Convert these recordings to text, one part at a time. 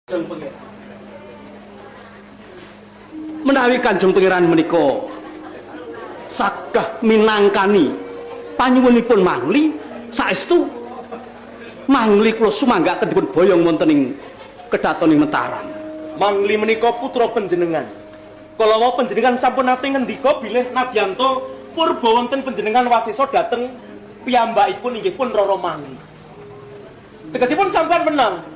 Kanjeng Pangeran. Menawi Kanjeng Pangeran menika sagah minangkani panyuwunipun Mangli, saestu Mangli kula sumanggaken dipun boyong wonten ing kedaton ing Mataram. Mangli menika putra panjenengan. Kala wau panjenengan sampun nate ngendika bilih nadyanto purba wonten panjenengan wasesa dhateng piyambakipun inggih pun Rara Mangli. Tegesipun sampean menang.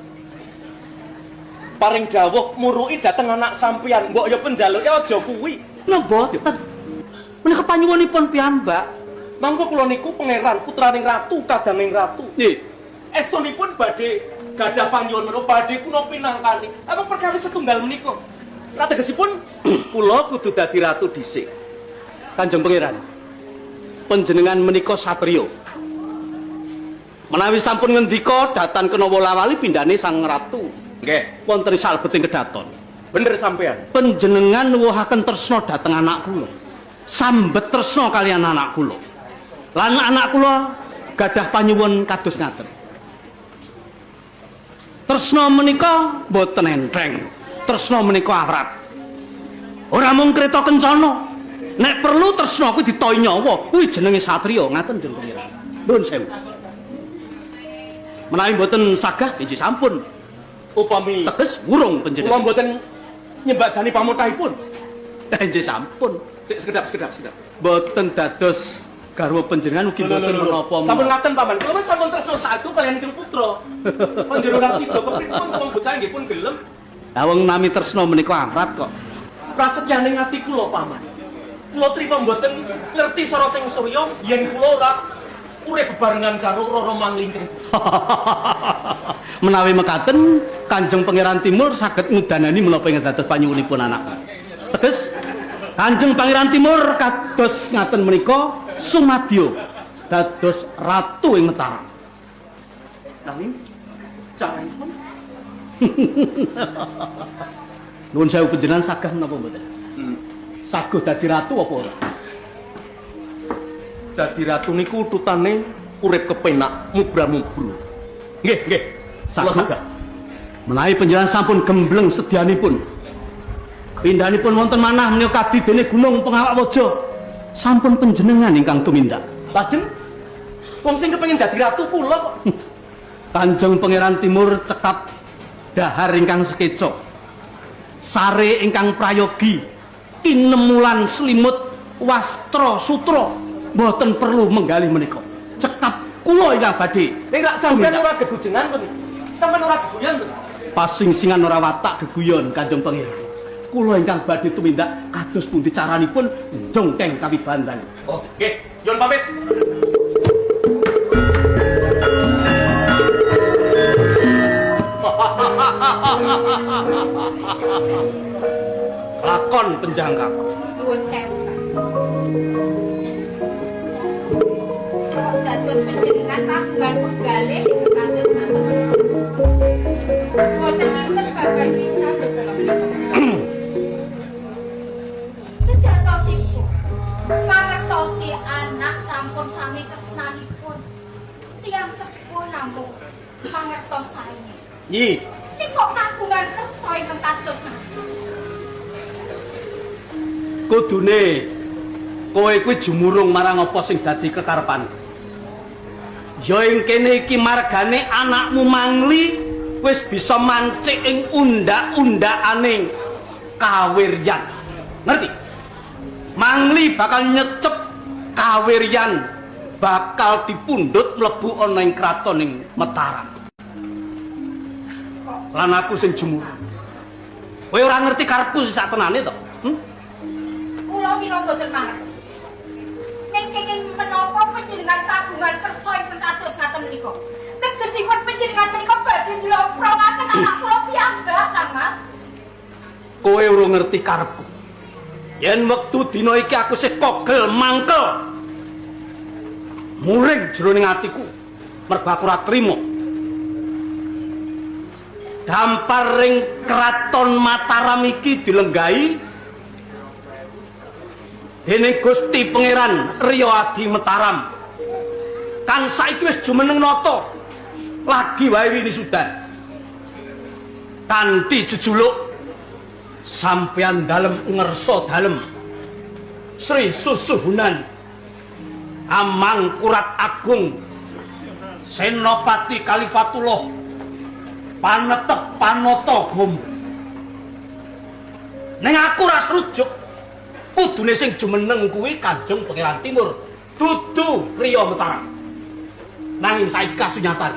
Paring dawuh muruki dhateng anak sampean, mbok ya penjaluke aja kuwi. Lho mboten. Menika panyuwunipun piyambak. Mangko kula niku pangeran putraning ratu, kadanging ratu. Nggih. Estunipun badhe gadah panyuwun menapa badhe kula pinangkani. Amung perkawis setunggal menika. Tegesipun kula kudu dadi ratu dhisik. Kanjeng Pangeran. Panjenengan menika satriya. Menawi sampun ngendika datan kena wola-wali pindhane sang ratu. Nggih. Wonten ing salebeting kedaton. Bener sampean. Panjenengan nuwuhaken tresna dhateng anak kula. Sambet tresna kaliyan anak kula. Lan anak kula gadah panyuwun kados ngaten. Tresna menika mboten enteng. Tresna menika awrat. Ora mung kreta kencana. Nek perlu tresna kuwi ditohi nyawa, kuwi jenenge satriya, ngaten Kanjeng Pangeran. Nuwun sewu. Menawi mboten sagah inggih sampun. Upami teges wurung panjenengan. Kula mboten nyembadani pamotahipun. Inggih sampun. Sik sekedap sekedap sekedap. Mboten dados garwa panjenengan ugi mboten menapa. Sampun ngaten paman. Kula sampun tresna satu kaliyan ingkang putra. Panjenengan sida kepripun wong bocah nggih pun gelem. Lah wong nami tresna menika amrat kok. Prasetyane ati kula paman. Kula trima mboten ngerti soroting surya yen kula ora urip bebarengan karo Rara Mangli. Menawi mekaten Kanjeng Pangeran Timur saged ngudanani menapa ingkang dados panyuwunipun anak. Teges Kanjeng Pangeran Timur kados ngaten menika sumadyo dados ratu ing Mataram. Nanging caranipun nuwun sewu panjenengan sagah menapa mboten? Saguh dadi ratu apa ora? Dadi ratu niku ututane urip kepenak, mubra-mubru. Nggih, nggih. Kula sagah. Menawi panjenengan sampun gembleng sedyanipun. Pindhanipun wonten manah menika kadidene gunung pengawak waja. Sampun panjenengan ingkang tumindak. Lajeng wong sing kepengin dadi ratu kula kok. Kanjeng Pangeran Timur cekap dahar ingkang sekeca. Sare ingkang prayogi, tinemulan selimut wastra sutra mboten perlu menggalih menika. Cekap kula ingkang badhe. Ning rak sampean ora gegujengan to. Sampean ora geguyon to. Pasing-singan ora watak geguyon Kanjeng Pangeran. Kula ingkang badhe tumindak kados pundi caranipun jongkeng kawibandan. Oh, nggih, nyuwun pamit. Lakon penjangkaku. Nuwun sewu. Dados panjenengan kagungan penggalih ingkang kados ngaten. Boten ngisep babar pisan. Sejatosipun mangertosi anak sampun sami tresnanipun. Tiyang sepuh namung mangertos saene. Nggih. Ning kok kagungan kersa ingkang kados ngaten. Kudune kowe kuwi jumurung marang apa sing dadi kekarepan. Ya ing kene iki margane anakmu Mangli wis bisa mancik ing undak-undakane kawiryan. Ngerti? Mangli bakal nyecep kawiryan, bakal dipundhut mlebu ana ing kraton ing Mataram. Lan aku sing jumurung. Kowe ora ngerti karepku sing sak tenane to? Kula mila mboten mangerti. Ning kenging menapa panjenengan kagungan kersa ingkang kados ngaten menika? Tegesipun panjenengan menika badhe njlomprokaken anak kula piyambak, Kang Mas. Kowe ora ngerti karepku. Yen wektu dina iki aku sih kogel mangkel. Muring jroning atiku mergo aku ora trima. Dampar ring kraton Mataram iki dilenggahi dening Gusti Pangeran Riya Adi Mataram. Kang saiki wis jumeneng nata lagi wae winisudan. Kanthi jejuluk sampeyan dalem ngersa dalem Sri Susuhunan Amangkurat Agung Senopati Kalifatullah Panetep Panata Gombo. Ning aku ora srujuk. Kudune sing jumeneng kuwi Kanjeng Pangeran Timur, dudu Priya Mataram. Nanging saiki kasunyatan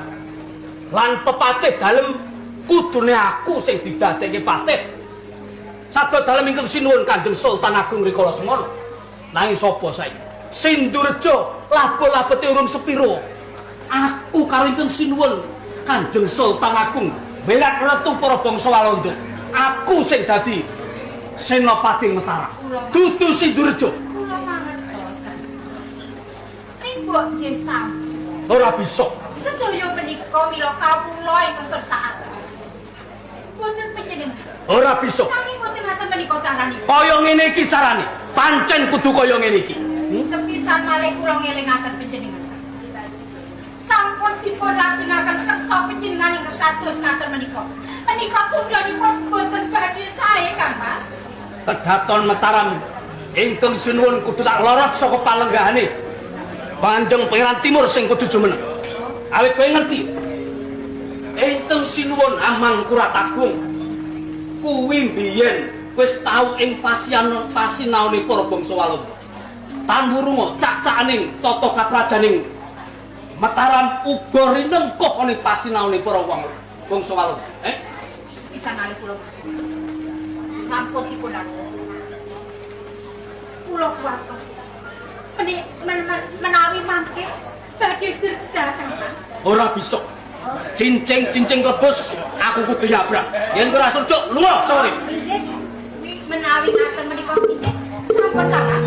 lan pepatih dalem kudune aku sing didadekke patih. Sabda dalem ingkang sinuwun Kanjeng Sultan Agung rikala semono. Nanging sapa saiki? Sindurejo labo-labete urung sepiro. Aku karo ingkang sinuwun Kanjeng Sultan Agung belat letu para bangsa Walanda. Aku sing dadi Senopati Mataram. Dudu Sindurejo. Kula mangertos, Kang. Ning mbok nggih sampun. Ora bisa. Sedaya menika mila kawula ingkang kersakaken. Boten panjenengan. Ora bisa. Nanging boten ngaten menika caranipun. Kaya ngene iki carane. Pancen kudu kaya ngene iki. Sepisan malih kula ngelingaken panjenengan. Sampun dipun lajengaken kersa panjenengan ingkang kados ngaten menika. Menika tundhanipun boten badhe sae, Kang Mas. Kedaton Mataram ingkang sinuwun kudu tak lorot saka palenggahane. Kanjeng Pangeran Timur sing kudu jumeneng. Awit kowe ngerti. Ingkang sinuwun Amangkurat Agung kuwi biyen wis tau ing pasian pasinaone para bangsa Walanda. Tanwurunga cak-cakaning tata kaprajaning Mataram uga rinengkuh ana pasinaone para wong bangsa Walanda. Sepisan malih kula sampun dipun lajeng. Kula kuwatos. Menawi mangke badhe derda, Kang Mas. Ora bisa. Cincing-cincing kebus aku kudu nyabrang. Yen ora surjuk lunga sore. Nggih. Menawi ngaten menika nggih sampun, Kang Mas.